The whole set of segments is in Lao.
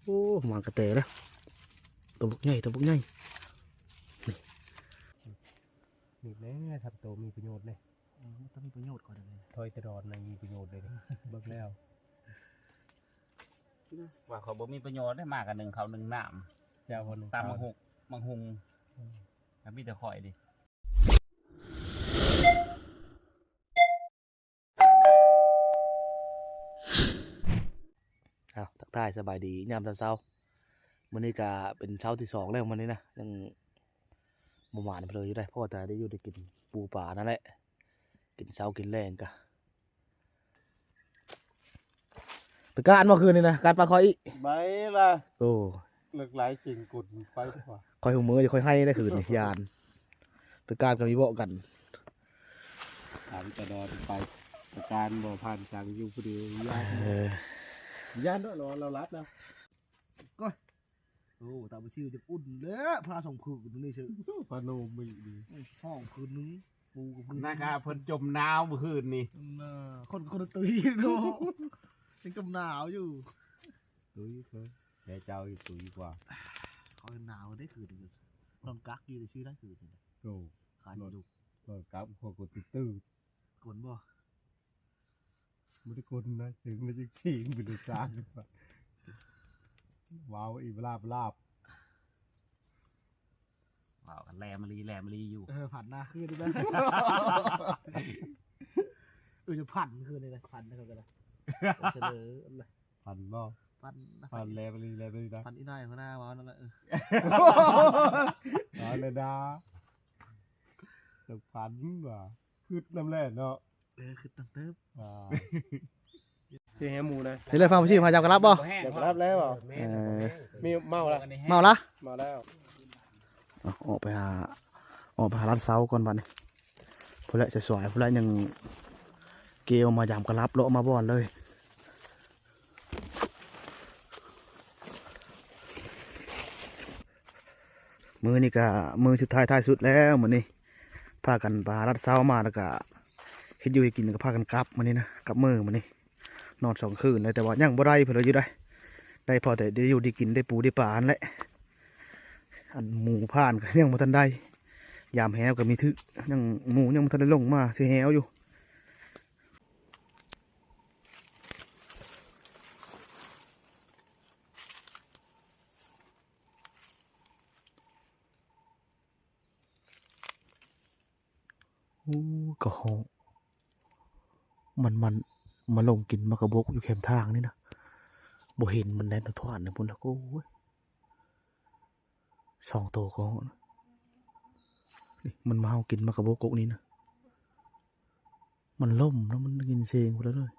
ໂອ້ ມາກະແຕເດ້ ໂຕບັກໃຫຍ່ ໂຕບັກໃຫຍ່ ນີ້ ນີ້ແຫຼະ ທຳໂຕມີປະໂຫຍດເດ້. ເອີ ມັນຕ້ອງມີປະໂຫຍດກ່ອນເດ້ ຖອຍແຕ່ດອນນະມີປະໂຫຍດເດ້ ເບິ່ງແລ້ວ ວ່າຂ້ອຍບໍ່ມີປະໂຫຍດເດ້ ມາກະໜຶ່ງເຂົ້າໜຶ່ງນ້ຳ ເຈົ້າບໍ່ໜຶ່ງ ຕຳບັກຫຸ່ງ ບັກຫຸ່ງ ອືມ ກະມີແຕ່ຂ້ອຍເດ້. ອ້າວ ທັກທາຍສະບາຍດີຍາມເຊົ້າໆ ມື້ນີ້ກະເປັນເຊົ້າທີສອງແລ້ວມື້ນີ້ນະ ຍັງບໍ່ໝານເລີຍຢູ່ໃດ໋ ພໍແຕ່ໄດ້ຢູ່ໄດ້ກິນປູປານັ້ນແຫຼະ ກິນເຊົ້າກິນແລງກະ ໄປການບໍ່ຄືນນີ້ນະ ການປາຂ້ອຍອີກ ໄປລະ ໂອ້ ເລິກຫຼາຍສິ່ງກຸນໄປດີກວ່າ ຂ້ອຍຫູເມືອຢູ່ ຂ້ອຍໄຫ້ໄດ້ຄືນນີ້ ຢ້ານ ໄປການກະມີເບາະກັນ ຖາມຕະດອນໄປ ໄປການບໍ່ຜ່ານຈັງຢູ່ຜູ້ດຽວ ຢ້ານ ເອີ ຢ້ານເນາະ ລາວລັດນະ ໂອ້ຍ ໂອ້ ຕາບໍ່ຊິວຈັກອຸ່ນແລ້ວ ຜ້າສອງຜືນນີ້ເຊີ ຜ້າໂນມອີກດີ ອືມ ຫ້ອງຜືນໜຶ່ງ ປູກັບຜືນໜຶ່ງ ນາກາເພິ່ນຈົມໜາວມື້ຄືນນີ້ ເອີ ຄົນ ຄົນຕຸຍເນາະ ຍັງຈົມໜາວຢູ່ ຕຸຍເພິ່ນ ແຕ່ເຈົ້າຢູ່ຕຸຍກວ່າ ຂ້ອຍໜາວເດ້ຄືນນີ້ ນອນກັກຢູ່ແຕ່ຊື່ໄດ້ຄືນນີ້ ໂອ້ ຄັນຢູ່ ນອນກັກ ພວກກົນຕື່ນ ກົນບໍ່? ບໍ່ໄດ້ກົນນະ ເຊິ່ງໄດ້ຈັກສີງເປັນຕາຊານ ວ້າວອີບລາບລາບ ວ້າວກັນແລມະລີແລມະລີຢູ່ ເອີ ຝັນນະຄືນນີ້ນະ ເອີ ຈະຝັນຄືນນີ້ນະ ຝັນເຂົາກະໄດ້ ສະເໜີ ຝັນບໍ່? ຝັນນະ ຝັນແລມະລີແລມະລີນະ ຝັນອີ່ນ້ອຍຫົວໜ້າເວົ້ານັ້ນແຫຼະ ເອີ ເອົາແລ້ວນະ ຈັກຝັນວ່າ ຄຶດນຳແຫຼະເນາະ ເອີ ຄຶດຕັ້ງເຕີບ ອ່າ ຊິແຫໝູນະ ນີ້ແຫຼະ ຟັງຜູ້ຊິມາຈຳກັນລັບບໍ່? ແມ່ນ ຈຳກັນລັບແລ້ວ ເອີ ມີເມົາລະ ເມົາລະ ເມົາແລ້ວ ອອກໄປຫາ ອອກໄປຫາລັດເຊົ້າກ່ອນບັດນີ້ ພຸ້ນແຫຼະ ສວຍໆ ພຸ້ນແຫຼະ ຍັງເກວມາຍາມກະລັບ ເລາະມາບ່ອນເລີຍ. ມື້ນີ້ກະມື້ສຸດທ້າຍທ້າຍສຸດແລ້ວ ມື້ນີ້ພາກັນໄປຫາລັດເຊົ້າມາ ແລ້ວກະເຮັດຢູ່ເຮັດກິນ ແລ້ວກະພາກັນກັບມື້ນີ້ນະ ກັບມື້ມື້ນີ້ ນອນສອງຄືນເລີຍ ແຕ່ວ່າຍັງບໍ່ໄດ້ເພິ່ນວ່າຢູ່ໃດ ໄດ້ພໍແຕ່ໄດ້ຢູ່ໄດ້ກິນ ໄດ້ປູໄດ້ປາຫັ້ນແຫຼະ ອັນໝູຜ່ານກະຍັງບໍ່ທັນໄດ້ ຍາມແຮວກະມີຖືກ ຍັງ ໝູຍັງບໍ່ທັນໄດ້ລົງມາຊື້ແຮວຢູ່. ໂອ້ ກະຮອກ ມັນ ມັນມາລົງກິນໝາກກະບົກຢູ່ແຄມທາງນີ້ນະ ບໍ່ເຫັນມັນແລ່ນທາງນັ້ນພຸ້ນລະ ໂອ້ຍ. ສອງໂຕກໍ ນີ້ ມັນມາເຮົາກິນໝາກກະບົກກົກນີ້ນະ ມັນລົ້ມນະ ມັນໄດ້ຍິນສຽງພຸ້ນລະເລີຍ.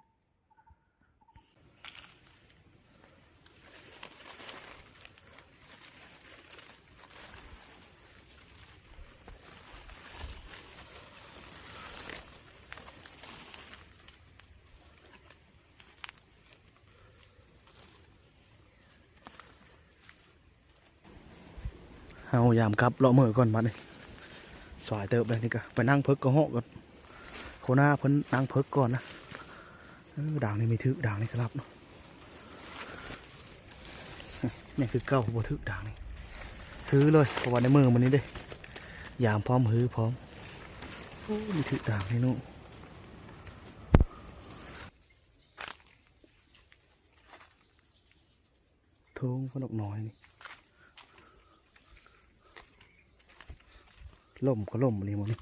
ເຮົາຍາມກັບເລາະເມືອກ່ອນບັດນີ້ ສວາຍເຕີບເລີຍນີ້ກະ ໄປນັ່ງເພິກກະເຫາະກັບຫົວໜ້າເພິ່ນນັ່ງເພິກກ່ອນນະ. ເອີ ດາງນີ້ມີຖືກ ດາງນີ້ກະລັບເນາະ ຍັງຄືເກົ່າ ບໍ່ຖືກດາງນີ້ ຖືເລີຍ ເພາະວ່າໃນມືມື້ນີ້ເດ້ ຍາມພ້ອມ ຮື້ພ້ອມ ໂອ້ ມີຖືກດາງນີ້ເນາະ. ໂທ້ ນົກນ້ອຍນີ້ ລົ້ມກະລົ້ມອີ່ຫຼີມື້ນີ້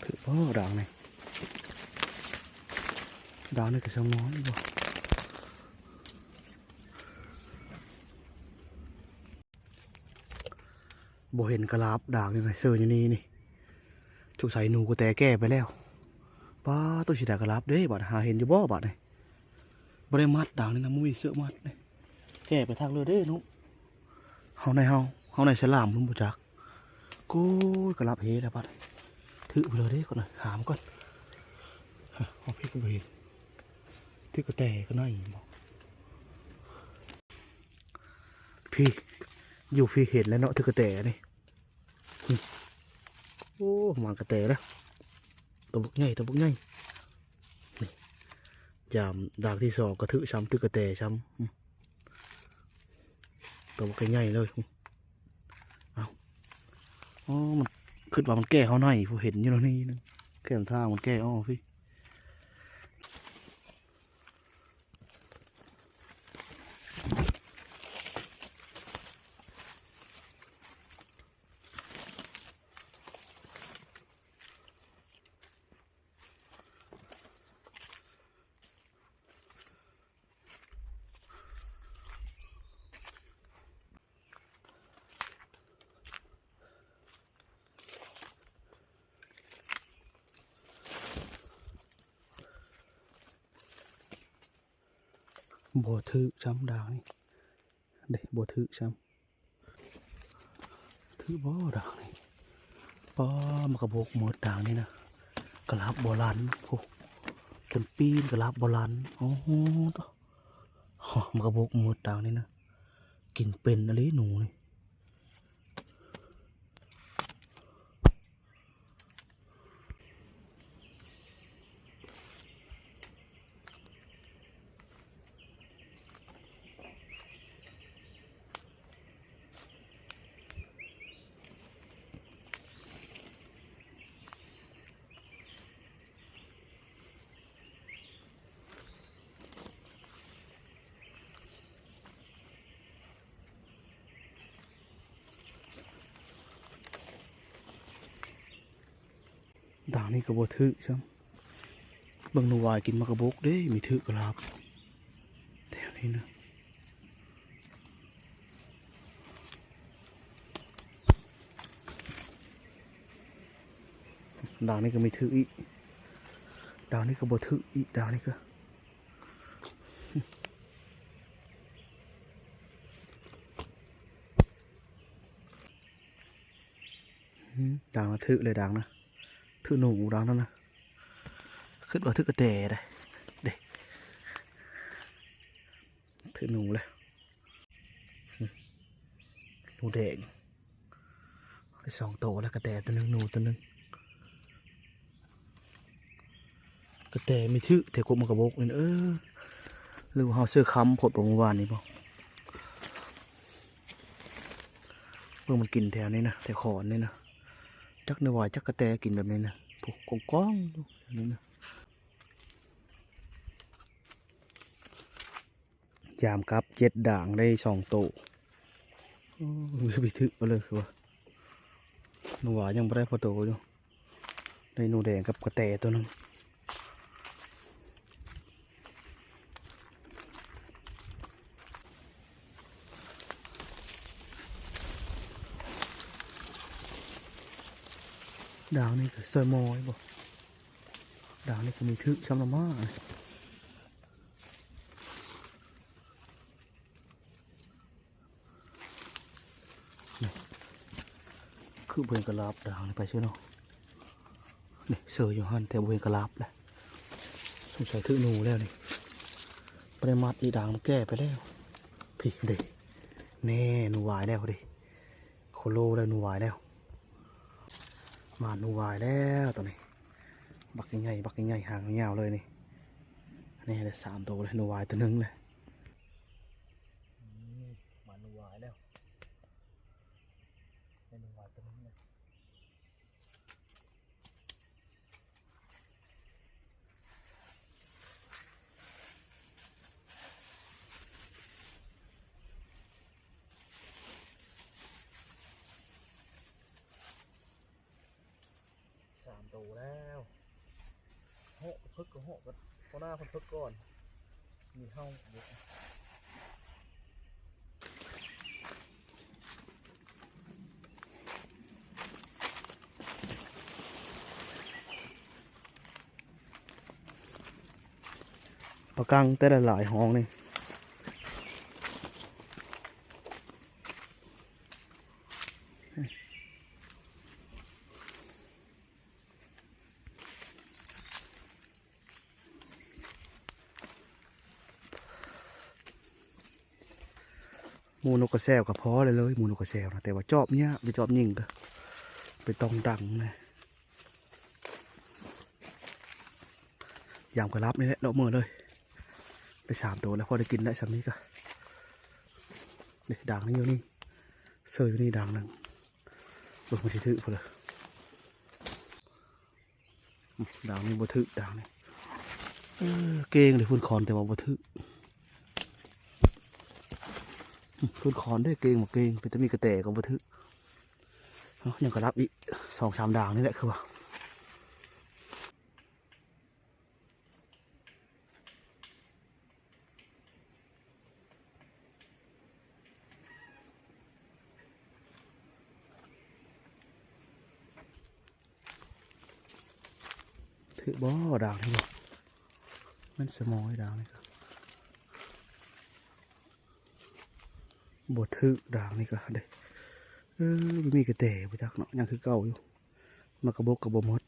ຖືກບໍ່ດາງນີ້ ດາງນີ້ກະຊ່າງນ້ອຍບໍ່. ບໍ່ເຫັນກະລາບດາກນີ້ນະ ເຊີຢູ່ນີ້ນີ້ ສົງໄສໜູກະແຕແກ່ໄປແລ້ວ. ປ້າ ໂຕຊິໄດ້ກະລາບເດ້ບາດ ຫາເຫັນຢູ່ບໍ່ບາດນີ້ ບໍ່ໄດ້ມັດດາກນີ້ນະ ບໍ່ມີເຊືອກມັດນີ້ ແກ່ໄປທາງເລີເດ້ເນາະ. ເຮົາໃນເຮົາ ເຮົາໃນສະຫຼາມພຸ້ນບໍ່ຈັກ. ໂອ້ຍ ກະລາບເຮແລ້ວບາດ ຖືກໄປເລີເດ້ກ່ອນນະ ຫາມາກ່ອນ ເຮົາເພິ່ງບໍ່ເຫັນ ຖືກກະແຕກະໄນບໍ່. ພີ້ ຢູ່ພີ້ເຫັນແລ້ວເນາະ ຖືກກະແຕນີ້. ໂອ້ ມາກະແຕແລ້ວ ໂຕບັກໃຫຍ່ ໂຕບັກໃຫຍ່ ນີ້ ຢາມດາກທີສອງກະຖືກຊ້ຳ ຖືກກະແຕຊ້ຳ ອືມ ໂຕບັກໃຫຍ່ເລີຍ ອືມ ເອົ້າ ອໍ ມັນ ຄິດວ່າມັນແກ່ເຮົາໃນ ຜູ້ເຫັນຢູ່ແນວນີ້ນະ ແຄມທາງມັນແກ່ ອໍ ພີ້. ບໍ່ຖືກຊ້ຳດາວນີ້ ເດ້ ບໍ່ຖືກຊ້ຳ ຖືກບໍ່ດາວນີ້ ປ້າ ມັນກະບົກໝົດດາວນີ້ນະ ກະລາບບໍ່ລັ່ນ ໂອ້ ຈົນປີນກະລາບບໍ່ລັ່ນ ໂອ້ໂຫ ໂອ້ ມັນກະບົກໝົດດາວນີ້ນະ ກິນເປັນອີ່ຫຼີໜູນີ້. ດາວນີ້ກະບໍ່ຖືກຊ້ຳ ເບິ່ງໜູຫວາຍກິນໝາກກະບົກເດ້ ມີຖືກກະລາບແຖວນີ້ນະ. ດາວນີ້ກະມີຖືກອີກ ດາວນີ້ກະບໍ່ຖືກອີກ ດາວນີ້ກະ ອືມ ດາວນະ ຖືກເລີຍດາວນະ ຖືກໜູດາວນັ້ນນະ ຄິດວ່າຖືກກະແຕໄດ໋ ເດ້ ຖືກໜູເລີຍ ອືມ ໜູແດງ ໄດ້ສອງໂຕແລ້ວ ກະແຕໂຕໜຶ່ງ ໜູໂຕໜຶ່ງ. ກະແຕມີຖືກແຖວກົກໝາກກະບົກນີ້ ເອີ ຫຼືວ່າເຮົາເຊື່ອຄຳໂພດບໍ່ ມື້ວານນີ້ບໍ ເບິ່ງມັນກິນແຖວນີ້ນະ ແຖວຂອນນີ້ນະ ຈັກໜູຫວາຍຈັກກະແຕກິນແບບນີ້ນະ ໂອ້ ກອງໆຢູ່ແຖວນີ້ນະ. ຍາມກັບເຈັດດາງໄດ້ສອງໂຕ ໂອ້ ໄປຖືກເອົາເລີຍຄືວ່າ ໜູຫວາຍຍັງບໍ່ໄດ້ພໍໂຕຢູ່ ໄດ້ໜູແດງກັບກະແຕໂຕໜຶ່ງ ດາວນີ້ກະຊ່ອຍໝໍຢູ່ບໍ ດາວນີ້ກະມີຖືກຊ້ຳລະມາ. ຄືບໍ່ເຫັນກະລາບດາວນີ້ໄປເຊີເນາະ ນີ້ເຊີຢູ່ຫັ້ນ ແຕ່ບໍ່ເຫັນກະລາບແລ້ວ ສົງໄສຖືກໜູແລ້ວນີ້ ບໍ່ໄດ້ມັດອີກ ດາວມັນແກ່ໄປແລ້ວ ພີ້ເດ້ ແນ່ ໜູຫວາຍແລ້ວເດ້ ໂຄໂລແລ້ວ ໜູຫວາຍແລ້ວ ມາໜູຫວາຍແລ້ວໂຕນີ້ ບັກໃຫຍ່ໆ ບັກໃຫຍ່ໆ ຫາງຍາວເລີຍນີ້ ນີ້ໄດ້ສາມໂຕເລີຍ ໜູຫວາຍໂຕໜຶ່ງເລີຍ ນີ້ມາໜູຫວາຍແລ້ວ ໄດ້ໜູຫວາຍໂຕໜຶ່ງເລີຍ. ສາມໂຕແລ້ວ ເຫາະກະເພິກກະເຫາະກະ ພໍໜ້າເພິ່ນເພິກກ່ອນ ມີເຫົ່າຢູ່. ປາກັງແຕ່ລະຫຼາຍຫ້ອງນີ້ ໝູນົກກະແຊວກະພໍເລີຍ ໝູນົກກະແຊວນະ ແຕ່ວ່າຈອບຍາກ ໄປຈອບຍິງກະໄປຕ້ອງດັງນະ. ຍາມກະຫຼັບນີ້ແຫຼະ ເລາະເມືອເລີຍ ໄດ້ສາມໂຕແລ້ວ ພໍໄດ້ກິນແລ້ວ ສ່ຳນີ້ກະ ນີ້ ດ່າງໜຶ່ງຢູ່ນີ້ ເຊີຢູ່ນີ້ດ່າງໜຶ່ງ ເບິ່ງມັນຊິຖືກບໍ່ລະ. ອືມ ດ່າງນີ້ບໍ່ຖືກ ດ່າງນີ້ ເອີ ເກັ່ງເດ້ ພຸ້ນຄອນ ແຕ່ວ່າບໍ່ຖືກ ອືມ ພຸ້ນຄອນເດ້ ເກັ່ງບໍ່ເກັ່ງ ເປັນຕາມີກະແຕກໍບໍ່ຖືກ. ເອົ້າ ຍັງກະຫຼັບອີກສອງສາມດ່າງນີ້ແຫຼະ ຄືວ່າ ຖືກບໍ່ດ່າງນີ້ ມັນສະໝອຍດ່າງນີ້ ບໍ່ຖືກດ່າງນີ້ກະເດ້ ເອີ ບໍ່ມີກະແຕບໍ່ຈັກເນາະ ຍັງຄືເກົ່າຢູ່ ມາກະບົກກະບໍ່ໝົດ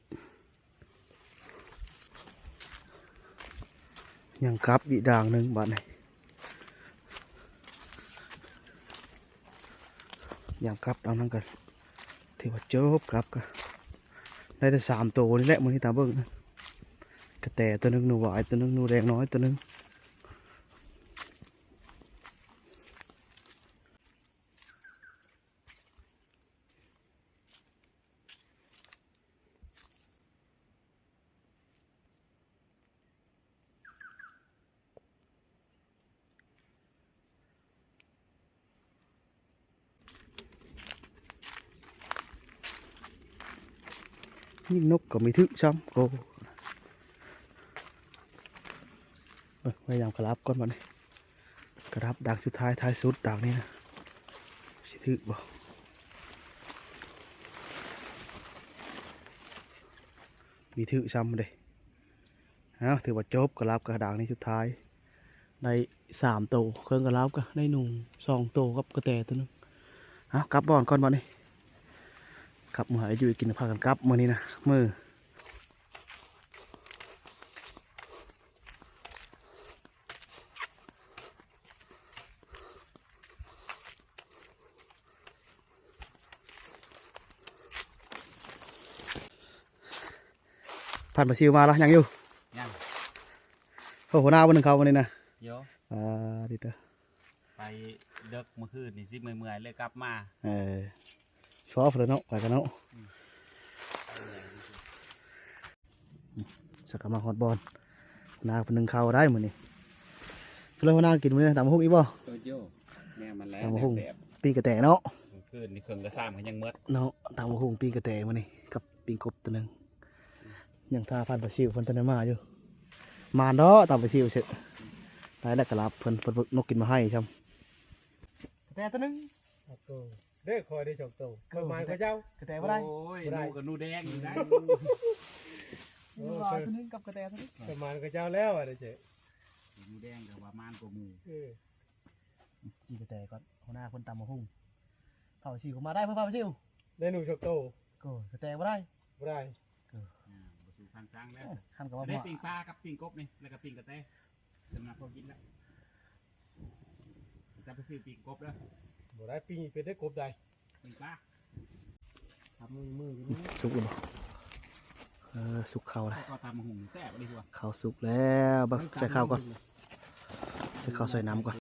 ຍັງກັບອີກດ່າງໜຶ່ງບາດນີ້ ຍາມກັບດ່າງນັ້ນກະຖືວ່າຈົບ ກັບກະໄດ້ແຕ່ສາມໂຕນີ້ແຫຼະ ມື້ນີ້ຕາມເບິ່ງ ກະແຕໂຕໜຶ່ງ ໜູຫວາຍໂຕໜຶ່ງ ໜູແດງນ້ອຍໂຕໜຶ່ງ. ຍິງນົກກໍມີຖືກຊ້ຳ ໂອ້ ເອີ ພະຍາຍາມກະຫຼັບກ່ອນບັດນີ້ ກະຫຼັບດ່າງສຸດທ້າຍ ທ້າຍສຸດດ່າງນີ້ນະ ຊິຖືກບໍ່ ມີຖືກຊ້ຳເດ້. ເອົ້າ ຖືວ່າຈົບ ກະຫຼັບກະດ່າງນີ້ສຸດທ້າຍ ໄດ້ສາມໂຕ ເຄິ່ງກະຫຼັບກະໄດ້ໜູສອງໂຕກັບກະແຕໂຕໜຶ່ງ. ເອົ້າ ກັບບ່ອນກ່ອນບັດນີ້ ກັບເມືອໃຫ້ຢູ່ກິນ ພາກັນກັບມື້ນີ້ນະ ມື້ ພັນປາຊິວມາລະ ຍັງຢູ່? ຍັງ. ໂອ້ ຫົວໜ້າບໍ່ໜຶ້ງເຂົ້າມື້ນີ້ນະ? ໂຍ ອ່າ ດີເຕີ ໄປເດິກມື້ຄືນນີ້ ຊິເມື່ອຍໆ ເລີຍກັບມາ. ເອີ ຊອບເລີຍເນາະ ໄປກັນເນາະ. ອືມ ສັກກະມາຮອດບ່ອນ ຫົວໜ້າເພິ່ນໜຶ້ງເຂົ້າໄດ້ມື້ນີ້. ເລີຍຫົວໜ້າກິນມື້ນີ້ຕຳບັກຫຸ່ງອີກບໍ່? ເອີ ໂຢ ແມ່ນມັນແຫຼະ ຕຳບັກຫຸ່ງ ແນວແຊບ ປີ້ງກະແຕເນາະ. ຄືນນີ້ເຄິ່ງກະຊາມກໍຍັງໝົດເນາະ ຕຳບັກຫຸ່ງ ປີ້ງກະແຕມື້ນີ້ ກັບປີ້ງກົບໂຕໜຶ່ງ. ຍັງຖ້າພັນປາຊິວເພິ່ນທັນໄດ້ມາຢູ່. ມາດອກຕຳປາຊິວເສັດ ໄດ້ແລ້ວກະລາບເພິ່ນ ເພິ່ນນົກກິນມາໃຫ້ຊ້ຳ. ກະແຕໂຕໜຶ່ງ ເອີ ເດ້ ຂ້ອຍໄດ້ສອງໂຕ ຂ້ອຍໝານກວ່າເຈົ້າ. ກະແຕບໍ່ໄດ້ ໂອ້ຍ ບໍ່ໄດ້ ໜູກະໜູແດງຢູ່ໄດ໋. ໜູຫຼາຍໂຕໜຶ່ງກັບກະແຕໂຕໜຶ່ງ ຂ້ອຍໝານກວ່າເຈົ້າແລ້ວວ່າໄດ້ເຈ້. ໜູແດງກະວ່າໝານກວ່າໝູ່. ເອີ ຈີ່ກະແຕກ່ອນ ຫົວໜ້າເພິ່ນຕຳບັກຫຸ່ງ. ເຜົາຊິວມາໄດ້ ເພິ່ນເຜົາຊິວ ໄດ້ໜູສອງໂຕ. ໂກ ກະແຕບໍ່ໄດ້ ບໍ່ໄດ້. ເອີ ອ່າ ບໍ່ສູ້ຄັນຊ້າງແລ້ວ. ຄັນກະວ່າ ໄດ້ປີ້ງປາກັບປີ້ງກົບນີ້ ແລ້ວກະປີ້ງກະແຕ ສຳລັບພໍກິນລະ. ຈະໄປຊື້ປີ້ງກົບເດີ ບໍ່ໄດ້ ປີ້ງເປັນໄດ້ກົບໃດ ປີ້ງປາ ທຳມື ມືຢູ່ນີ້. ສຸກແລ້ວບໍ່? ເອີ ສຸກເຂົ້າແລ້ວ ເຂົ້າສຸກແລ້ວ. ເບິ່ງ ໃສ່ເຂົ້າກ່ອນ ໃສ່ເຂົ້າໃສ່ນ້ຳກ່ອນ.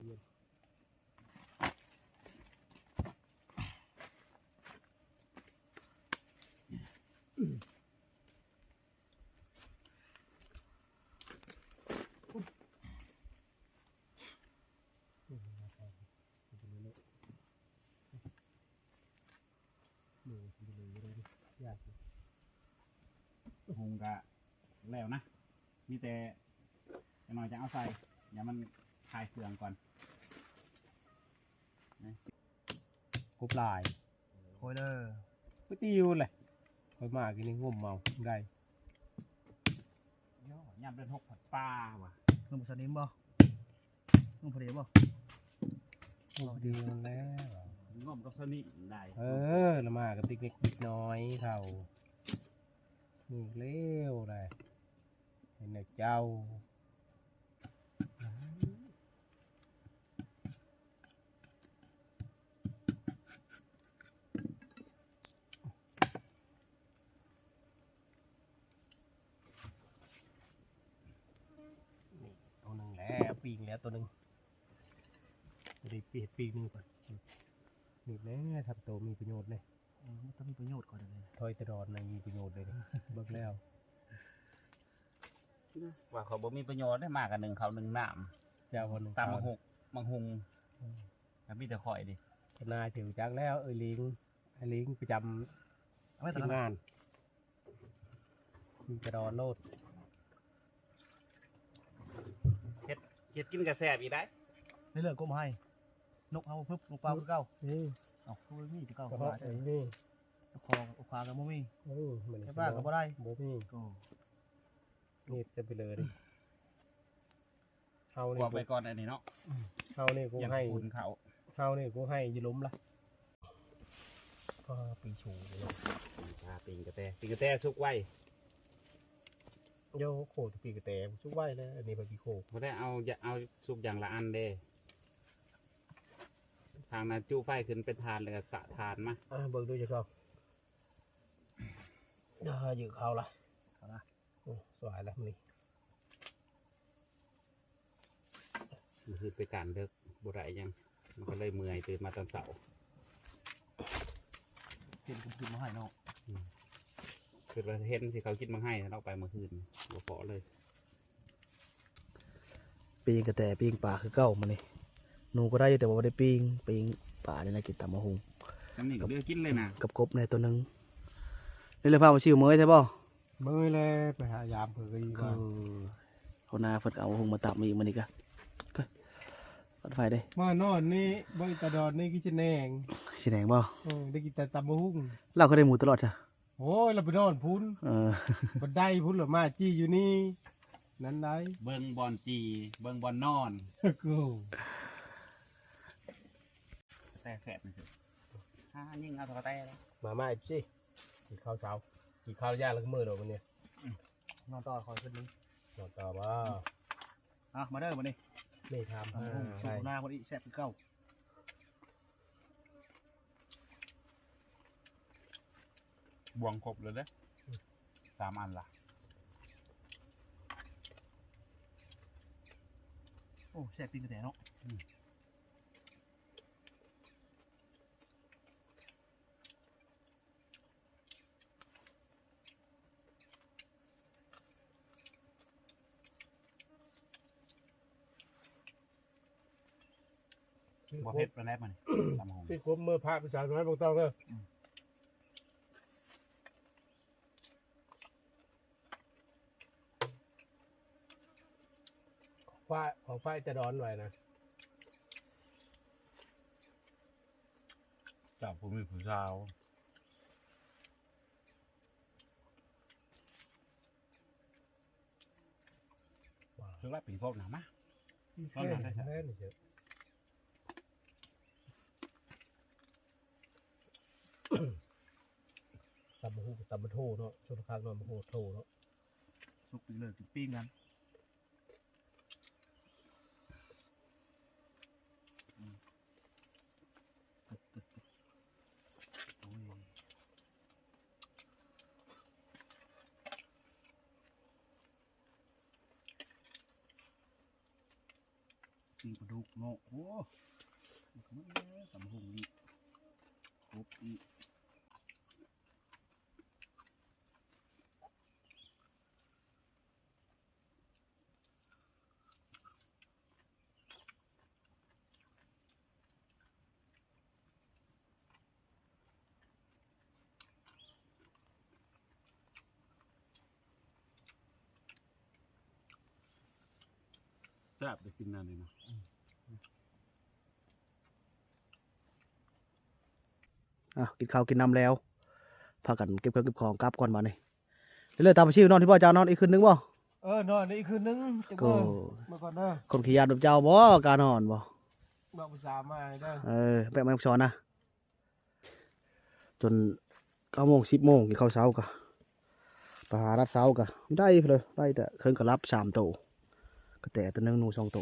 ຫຸງກະແລ້ວນະ ມີແຕ່ຈັກໜ້ອຍຈັ່ງເອົາໃສ່ ຢ່າມັນຄາຍເຄື່ອງກ່ອນ. ກົບຫຼາຍ ໂອ້ຍເດີ ໄປຕິວແຫຼະ ຂ້ອຍມາກິນນີ້ງົມເອົາໄດ້. ໂຢ ຍາມເດືອນຫົກພັດປາວ່າ ງົມສະນິມບໍ່? ງົມພໍດີບໍ່? ງົມພໍດີແລ້ວ ງົມກັບສະນິມໄດ້. ເອີ ລະມາກັບຕິກນິກເດັກນ້ອຍເຖົ້າ ນີ້ເລວໄດ໋ ເຫັນແນວເຈົ້າ. ເ ປີ້ງແລ້ວໂຕໜຶ່ງ ໄດ້ປີ້ງໜຶ່ງກ່ອນ. ນີ້ແຫຼະ ທຳໂຕມີປະໂຫຍດເດ້. ເອີ ມັນຕ້ອງມີປະໂຫຍດກ່ອນເດ້. ຖອຍຕະດອນນະ ມີປະໂຫຍດເດ້ ເບິ່ງແລ້ວ. ວ່າຂ້ອຍບໍ່ມີປະໂຫຍດເດ້ ມາກະໜຶ່ງເຂົ້າໜຶ່ງນ້ຳ ເຈົ້າວ່າໜຶ່ງ ຕຳບັກຫຸ່ງ ບັກຫຸ່ງ ອືມ ແລ້ວມີແຕ່ຂ້ອຍເດ້. ໜ້າຊິຮູ້ຈັກແລ້ວ ເອີຍ ລິງ ເອີຍ ລິງປະຈຳທີມງານ ມີແຕ່ດອນໂລດ. ເຮັດ ເຮັດກິນກະແຊບອີກໄດ໋. ໃນເລື່ອງກົບໃຫ້ ນົກເຮົາປຶບ ນົກປ່າຄືເກົ່າ. ເອີ ເອົ້າ ຄືບໍ່ມີແຕ່ເກົ່າ ກໍເພາະ ເອີ ມີ ເຈົ້າຂອງ ເອົາຂາກໍບໍ່ມີ. ເອີ ມັນ ແຕ່ວ່າກໍບໍ່ໄດ້ ບໍ່ມີ ໂອ້ ເກັບຊະໄປເລີຍ. ເຮົານີ້ ເວົ້າໄປກ່ອນອັນນີ້ເນາະ. ເຮົານີ້ກູໃຫ້ ເຮົານີ້ກູໃຫ້ຢູ່ລົມລະ. ກໍປີຊູເນາະ ປີກາ ປີກະແຕ ປີກະແຕສຸກໄວ. ໂຍ ໂຄດປີກະແຕສຸກໄວແລ້ວ ອັນນີ້ໄປປີໂຄ. ບໍ່ໄດ້ເອົາ ເອົາສຸກຢ່າງລະອັນເດ້. ທາງນັ້ນຈຸໄຟຂຶ້ນເປັນຖ່ານ ແລ້ວກໍສະຖ່ານມາ. ອ່າ ເບິ່ງດູເຈົ້າຂອງ. ເອີ ຢູ່ເຂົ້າລະ ເຂົ້າລະ. ໂອ້ ສວາຍລະມື້ນີ້ ມື້ຄືນໄປການເດິກ ບໍ່ໄດ້ຫຍັງ ມັນກໍເລີຍເມື່ອຍ ຕື່ນມາຕອນເຊົ້າ. ເຫັນເຂົາກິນໝາກໄຮ່ເນາະ. ອືມ ຄິດວ່າເຫັນຊິເຂົາກິນໝາກໄຮ່ເນາະ ໄປມື້ຄືນບໍ່ພໍ້ເລີຍ. ປີ້ງກະແຕ ປີ້ງປາຄືເກົ່າມື້ນີ້. ໜູກໍໄດ້ຢູ່ ແຕ່ວ່າບໍ່ໄດ້ປີ້ງ ປີ້ງປານີ້ນະ ກິນຕຳບັກຫຸ່ງ. ຈຳນີ້ກໍເຫຼືອກິນເລີຍນະ ກັບກົບແດ່ໂຕໜຶ່ງ. ນີ້ແຫຼະ ພາມາຊິວເມີຍແທ້ບໍ່? ເມີຍແລ້ວ ໄປຫາຢາມເພິ່ນກໍຢູ່ບ້ານ. ເອີ ຫົວໜ້າເພິ່ນກໍເອົາຫຸ່ງມາຕຳອີກມື້ນີ້ກະ ເອີ ປັດໄຟເດ້. ມານອນນີ້ ບໍ່ໄດ້ຕາດອນນີ້ຄືຊິແໜງ ຊິແໜງບໍ່? ເອີ ໄດ້ກິນແຕ່ຕຳບັກຫຸ່ງ. ລາວກໍໄດ້ໝູຕະຫຼອດເທື່ອ. ໂອ້ຍ ລາວໄປນອນພຸ້ນ. ເອີ ບັນໄດພຸ້ນ ລາວມາຈີ່ຢູ່ນີ້ ນັ້ນໄດ໋. ເບິ່ງບ່ອນຈີ່ ເບິ່ງບ່ອນນອນ. ໂອ້ ແຕ່ແສບນີ້ຄື ຫາຍິງເອົາເທົ່າກະແຕ. ມາ ມາ ເອັຟຊີ ກິນເຂົ້າເຊົ້າ ກິນເຂົ້າຢ່າງລະມື້ດອກມື້ນີ້. ອືມ ນອນຕໍ່ ຂ້ອຍຂຶ້ນນີ້ ນອນຕໍ່ບໍ່? ອ່ະ ມາເດີບັດນີ້ ນີ້ຖາມຫາ ສູນໜ້າພໍດີ ແຊບຄືເກົ່າ. ບ່ວງຄົບເລີຍເດ້ ສາມອັນລະ. ໂອ້ ແຊບປີ້ງກະແຕເນາະ. ອືມ ບໍ່ເຜັດປານໃດມັນ ຕຳບັກຫຸ່ງ. ທີ່ຄົບເມືອພາກເປັນສາວນ້ອຍບໍ່ຕ້ອງເດີ. ອືມ ຂອງຝາກ ຂອງຝາກຈະດອນໄວ້ນະ ເຈົ້າຜູ້ມີຜູ້ສາວ. ຄືວ່າເປັນພວກໜາມາ ເອີ ເອົາໜາມາໄດ້ຊະ ແມ່ນເດີ. ຕຳບັກຫຸ່ງ ຕຳບັກໂທເນາະ ຊົນຄັກເນາະ ບັກໂທ ໂທເນາະ. ສຸກປີ້ງເລີຍ ກິນປີ້ງກັນ. ອືມ ໂອ້ຍ ປີ້ງປາດຸກເນາະ. ໂອ້ ຕຳບັກຫຸ່ງອີກ ຄົບອີກ. ແຊບໄດ້ກິນແນວນີ້ນະ. ອ່ະ ກິນເຂົ້າກິນນ້ຳແລ້ວ ພາກັນເກັບເຄື່ອງເກັບຂອງກັບກ່ອນບາດນີ້. ເລີຍຕາມໄປຊິນອນທີ່ບໍ່ ເຈົ້ານອນອີກຄືນໜຶ່ງບໍ່? ເອີ ນອນອີກຄືນໜຶ່ງ. ໂອ້ ເມື່ອກ່ອນເດີ ຄົນຂີ້ຢ້ານແບບເຈົ້າບໍ່ ກ້ານອນບໍ່? ບອກພາສາມາໃຫ້ເດີ. ເອີ ແບບແມ່ນສອນນະ ຈົນເກົ້າໂມງ ສິບໂມງ ກິນເຂົ້າເຊົ້າກະ ໄປຫາລັດເຊົ້າກະໄດ້ເລີຍ ໄດ້ແຕ່ເຄິ່ງກະລັບສາມໂຕ ກະແຕໂຕໜຶ່ງ ໜູສອງໂຕ.